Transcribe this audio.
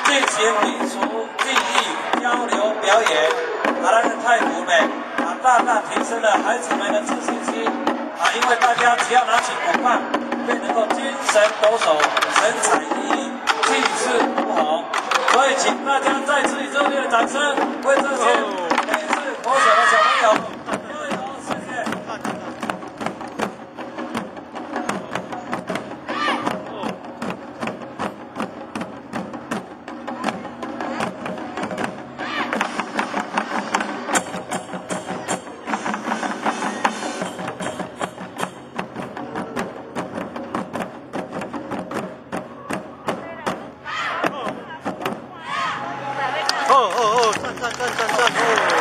進行民俗技藝交流表演。啊，咱的太鼓呢，啊，大大提升了孩子們的自信心。啊，因為大家只要拿起鼓棒，便能夠精神抖擻、神采奕奕、氣勢如虹。所以，請大家再次以熱烈的掌聲，為這些美智國小的小朋友加油！謝謝。哦哦哦，讚讚讚讚讚哦！